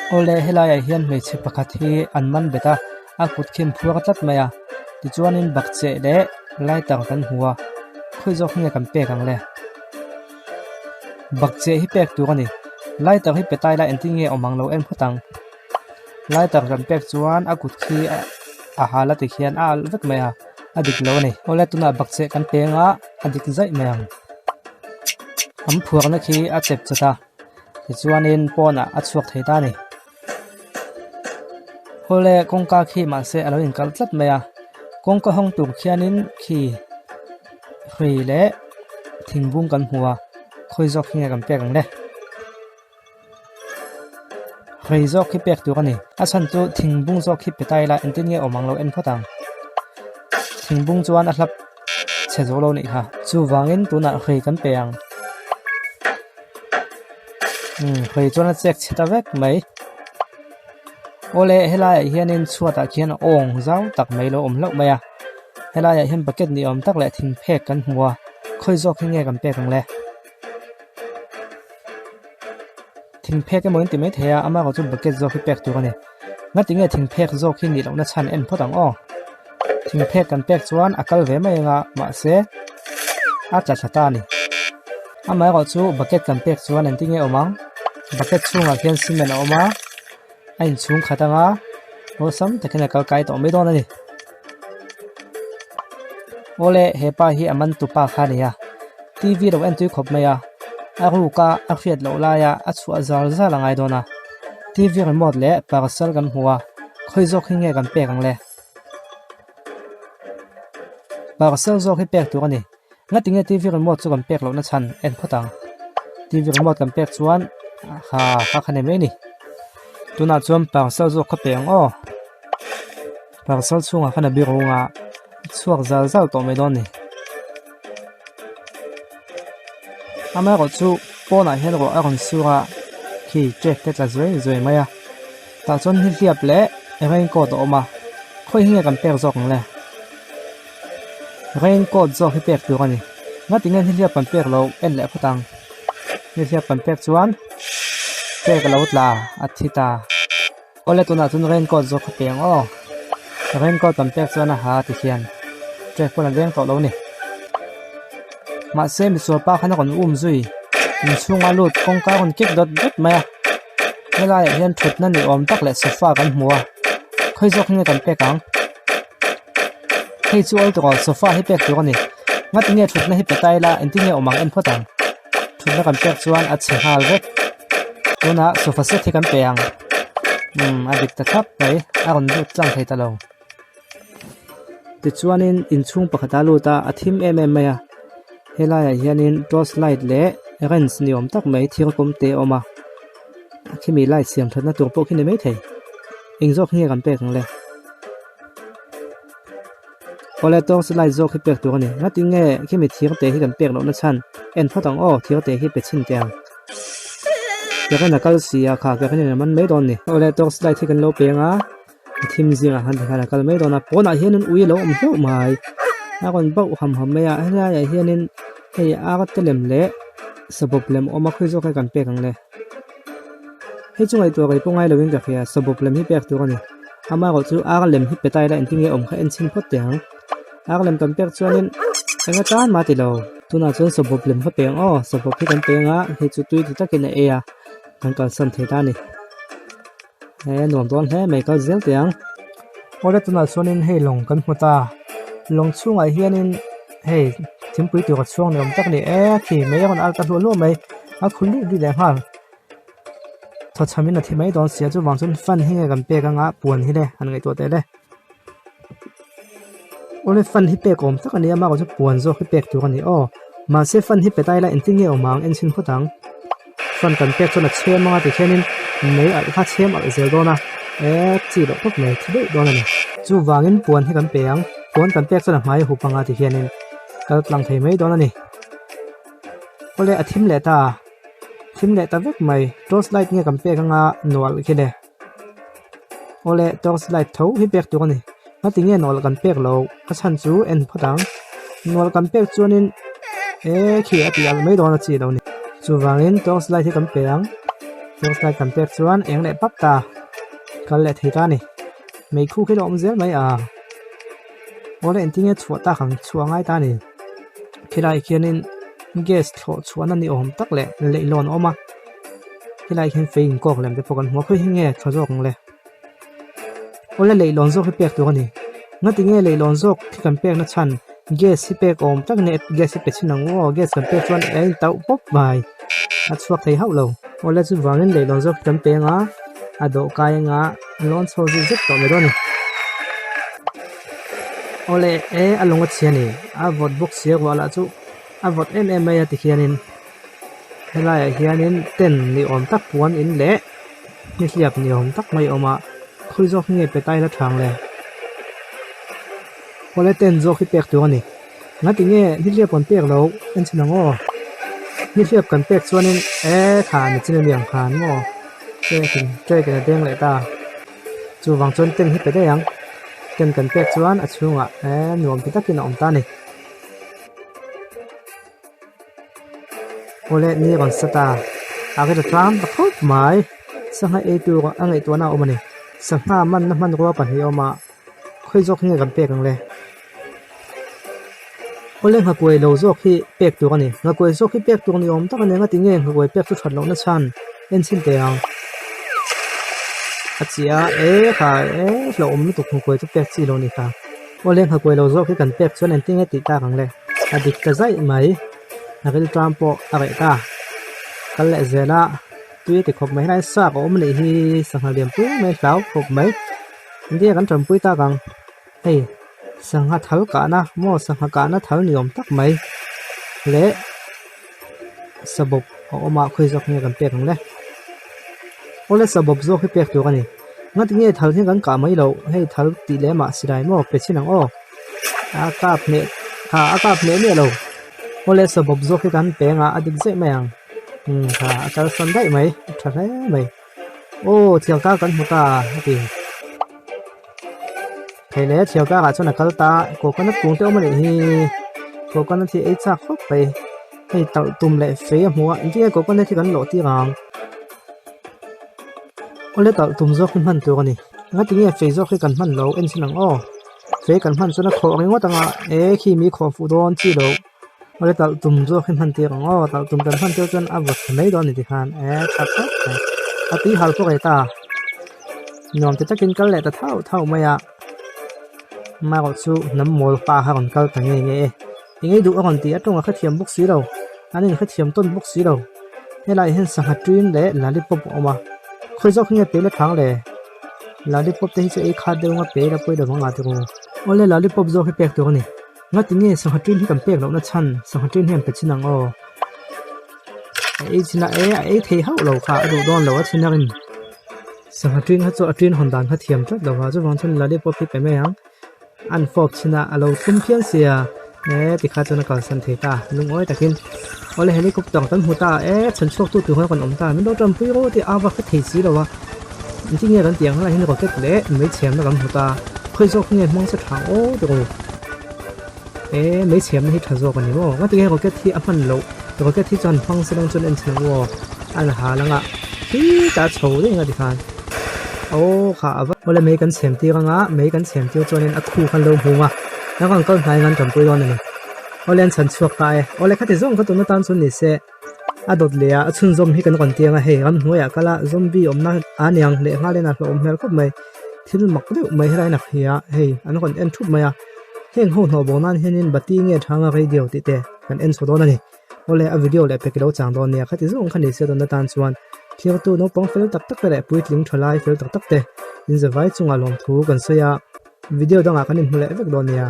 Awle helaiah hian hmeichhe pakhat hi an man bet a a kut khi an phuar tlat mai a tichuanin bakcheh leh lighter kan hmu a khawi zawk nge kan pek ang le bakcheh hi pek tur a ni lighter hi pe ta ila engtin nge awm ang lo en phawt ang lighter kan pek chuan a kut khi a hal a ti khian a alh vek mai a a dik lo a ni awle tunah bakcheh kan peng a a dik zaih mai ang an phuarna khi a chep chat a tichuanin pawnah a chhuak thei ta a ni. Awle kawngka khi mahse a lo inkalh tlat mai a kawngka hawng tur khianin khi hrui leh thingbung kan hmu a khawi zawk hi nge kan pek ang le hrui zawk hi pek tur a ni a chhan chu thingbung zawk hi pe ta ila engtin nge awm ang lo en phawt ang thingbung chuan a hlap chhe zo lo anih kha chuvangin tunah hrui kan pe ang. Umm hrui chuan a chek chhe ta vek mai awle helaiah hianin chhuatah khian awng zau tak mai lo awm hlauh mai a helaiah hian bucket ni awm tak leh thing phek kan hmu a khawi zawk hi nge kan pek ang le thing phek emaw in ti maithei a amaherawh chu bucket zawk hi pek tur a ni ngatinge thing phek zawk hi nih lohna chhan en phawt ang aw thing phek kan pek chuan a kal ve mai anga mahse a tla thla ta a ni. Amaherawh chu bucket kan pek chuan engtin nge awm ang bucket chhungah khian cement a awm a a inchhung khat anga awlsam takin a kal kai tawh mai dawn a ni awle hepa hi a man tupa kha a ni a t v lo en tui khawp mai a a ruk a a hriat loh laia a chhuah zal zal a ngai dawn a t v remote leh parcel kan hmu a khawi zawk hi nge kan pek ang le parcel zawk hi pek tur a ni. Ngatinge T V remote chu kan pek lohna chhan en phawt ang. T V remote kan pek chuan ha kha kha nei mai a ni. Tunah chuan parcel zawk kha pe ang aw. Parcel chhungah khan a biru anga chhuak zal zal tawh mai dawn a ni. Amaherawh chu pawnah hian ruah a rawn sur a khi cake te tla zuai zuai mai a. Tah chuan nihliap leh raincoat a awm a khawi hi nge kan pek zawk ang le. Raincoat zawk hi pek tur a ni. Ngatinge nihliap kan pek lo en leh phawt ang. Nihliap kan pek chuan pek a lo tla a thi ta. Awle tunah chuan raincoat zawk kha pe ang aw. Raincoat kan pek chuan a ha ti hian trek pawn a leng tawh lo a ni. Mahse misual pa khan a rawn um zui. Inchhunga lut kawngka a rawn kik dawt dawt mai a. Helaiah hian thutna ni awm tak leh sofa kan hmu a. Khawi zawk hi nge kan pek ang? Hei chu awl tawh sofa hi pek tur a ni ngatinge thutna hi pe ta ila engtin nge awm ang en phawt ang thutna kan pek chuan a chhe nghal vek tunah sofa set hi kan pe ang umm a dik ta thlap mai a rawn lut tlang thei ta lo tichuanin inchhung pakhat a lut a a thim em em mai a helaiah hianin torch light leh wrench ni awm tak mai thil kawm te a awm a khimi light siam thatna tur pawh khi ni maithei eng zawk hi nge kan pek ang le. Awle torch light zawk hi pek tur a ni ngatinge khimi thir te hi kan pek lohna chhan en phawt ang aw thir te hi pe chhin teh ang current a kal si a kha current in a man mai dawn a ni awle torch light hi kan lo peng a a thim zingah khan tikhan a kal mai dawn a pawnah hianin ui a lo awm hlauh mai a rawn bauh ham ham mai a helaiah hianin hei ar te lem leh sabawp lem a awm a khawi zawk nge kan pek ang le. Hei chu ngaihtuah rei pawh ngai lovin ka hria sabawp lem hi pek tur a ni amaherawh chu ar lem hi pe ta ila engtin nge awm kha en chhin phawt teh ang ar lem kan pek chuanin eng atan mah ti lo tunah chuan sabawp lem kha pe ang aw sabawp hi kan pe anga hei chu tui ti takin a ei a kan kalsan thei ta a ni he nuam dawn hle mai kal zel teh ang awle tunah chuanin hei lawng kan hmu ta lawng chhungah hianin hei thingpui tur a chhuang ni awm tak a ni e khi mei a rawn al ta hluah hluah mai. A khul luih luih leh nghal thawchhamin a thi mai dawn sia chuvang chuan fan hi nge kan pek anga puan hi le han ngaihtuah teh le awle fan hi pek awm tak a ni a mahkawh chu puan zawk hi pek tur a ni aw mahse fan hi pe ta ila engtin nge awm ang en chhin phawt ang fan kan pek chuan a chhem anga tikhianin mei alh kha chhem alh zel dawn a eee chi loh khawp mai thi daih dawn a ni chuvangin puan hi kan pe ang puan kan pek chuan a hmai a hup anga tikhianin kal tlang thei mai dawn a ni. Awle a thim leh ta thim leh ta vek mai torch light nge kan pek anga nual khi le awle torch light tho hi pek tur a ni ngati nge nual kan pek loh a chhan chu en phawt ang nual kan pek chuanin e khi a tih alh mai dawn a chi lo ni chuvangin torch light hi kan pe ang. Torch light kan pek chuan eng leh pap ta kal leh thei ta a ni. Meikhu khi la awm zel mai a. Awle engtin nge chhuah tak ang chhuah ngai ta a ni. Khilai khianin gas thlawh chhuahna ni awm tak leh leihlawn a awm a. Khilai khian fei inkawk lem te pawh kan hmu a khawi hi nge tha zawk ang le. Awle leihlawn zawk hi pek tur a ni. Ngati nge leihlawn zawk hi kan pekna chhan gas hi pek awm tak nge gas hi pe chhin ang u aw gas kan pek chuan a intauh pawp mai a chhuak thei hauh lo. Awle chuvangin leihlawn zawk hi kan peng a a dawhkai anga lawn chho zet zet tawh mai dawn a ni. Awle e a lawng a chhia a ni a vawt bawk sia ruah lah chu a vawt em em mai a tikhianin helaiah hianin tent ni awm tak puan in leh. Nihliap ni awm tak mai a awm a, khawi zawk hi nge pe tai la thang le? Awle tent zawk hi pek tur a ni. Ngati nge nihliap kan pek loh en chhin ang aw. Nihliap kan pek chuanin e kha ni chin a ni ang khan maw track in track in a deng leh ta. Chuvang chuan tent hi pe daih ang. Tent kan pek chuan a chhungah e nuam ti takin a awm ta a ni. Awle ni rawn sa ta a ri ta tlang ta khawp mai sangha ei tur a ngaihtuahna a awm a ni sangha manna hmanrua pahnih a awm a khawi zawk nge kan pek ang le awle nghakuai lo zawk hi pek tur a ni nghakuai zawk hi pek tur ni awm tak a ni ang a tinge nghakuai pek chu that lohna chhan en chhin teh ang a chi a e kha e hlauhawm lutuk nghakuai chu pek chi lo a ni kha. Awle nghakuai lo zawk hi kan pek chuan engtin nge tih tak ang le? A dik ta zaih mai. A rilṭam pawh a reh ta. Kal leh zel a, tui a ti khawp mai. Helai sak a awm anih hi sangha lian pui mai hlau khawp mai. Engtin nge kan ṭanpui tak ang? Hei sangha thal kahna maw sangha kahna thal ni awm tak mai leh sabawp a awm a khawi zawk nge kan pek ang le? Awle sabawp zawk hi pek tur a ni. Ngati nge thal hi kan kah mai loh hei thal tih leh mah silai maw pe chin ang aw a kap hneh ha a kap hneh miah lo awle sabawp zawk hi kan peng a a dik zeih mai ang umm ha a kal sawn daih mai a tha hle mai aw thial kar kan hmu ta a ti thei leh thial karah chuan a kal ta coconut kung te awm a nih hi coconut hi ei chak khawp mai hei talh tum leh fei a hmu a engtin nge coconut hi kan lawh tir ang. Awle talh tum zawk hi hman tur a ni. Engati nge fei zawk hi kan hman lo en chhin ang aw. Fei kan hman chuan a khawh ringawt ang a, e khi mi khawh fuh dawn chi lo. Awle talh tum zawk hi hman tir ang aw, talh tum kan hman tir chuan a vawt thla mai dawn a ni tikhan e tha khawp mai. A tui hal pawh reh ta. Nuam ti takin kal leh ta thauh thauh mai a. Amaherawh chu hnam mawl pa kha rawn kal ta nge nge e. Engei duh a rawn ti a tawng a hrethiam bawk si lo. An inhrethiam tawn bawk si lo. Helaiah hian sangha ṭin leh lollipop a awm a, khawi zawk hi nge pe la thang le? Lollipop te hi chu ei khat deuh anga pe la pawi lo vang a ti ru. Awle lollipop zawk hi pek tur a ni. Ngati nge sangha ṭin hi kan pek lohna chhan sangha ṭin hian pe chin ang aw. A ei chin a e a ei thei hauh lo kha a duh dawn lo a thin a rin. Sangha ṭin kha chu a ṭin hawn dan kha thiam tlat lo va chuvang chuan lollipop hi pe mai ang. An fawp chhin a, a lo thlum phian sia e tikha chuan a kalsan thei ta lungawi takin awle helicopter kan hmu ta e chhan chhuak tu tur khan kan awm ta min lo tanpui rawh tih a va hre thei si lo a engtin nge kan tih ang helaiah hian rocket leh mei chhiamna kan hmu ta khawi zawk nge hmang se tha ang aw ti rawh e mei chhiamna hi tha zawk a ni maw engati nge rocket hi a hman loh rocket hi chuan hmang se lang chuan en chhin ang aw a la hal ang a khitah a chho daih ang a tikhan. Aw kha a va awle mei kan chhem tir anga mei kan chhem tir chuanin a khu khan lo hmung a nang ang kal hnai ngan tanpui dawn a ni awle an chhan chhuak ta e awle khati zawng kha tuna tan chuan ni se a dawt leh a a chhunzawm hi kan rawn ti anga hei ramhnuaiah kal a zombie awmna a niang leh nghalin a hlauhawm hmel khawp mai thil mak deuh mai helai in a hria hei an rawn en thup mai a heng ho hnawh bo nan hianin bati nge thanga radio tih te kan en chho dawn a ni. Awle a video leh pek ilo chang dawn nia khati zawng kha ni se dawn atan chuan thirtu naupang fel tak tak te leh puitling tha lai fel tak tak te in zavai chungah lawmthu kan sawi a video dangah kan inhmu leh vek dawn nia.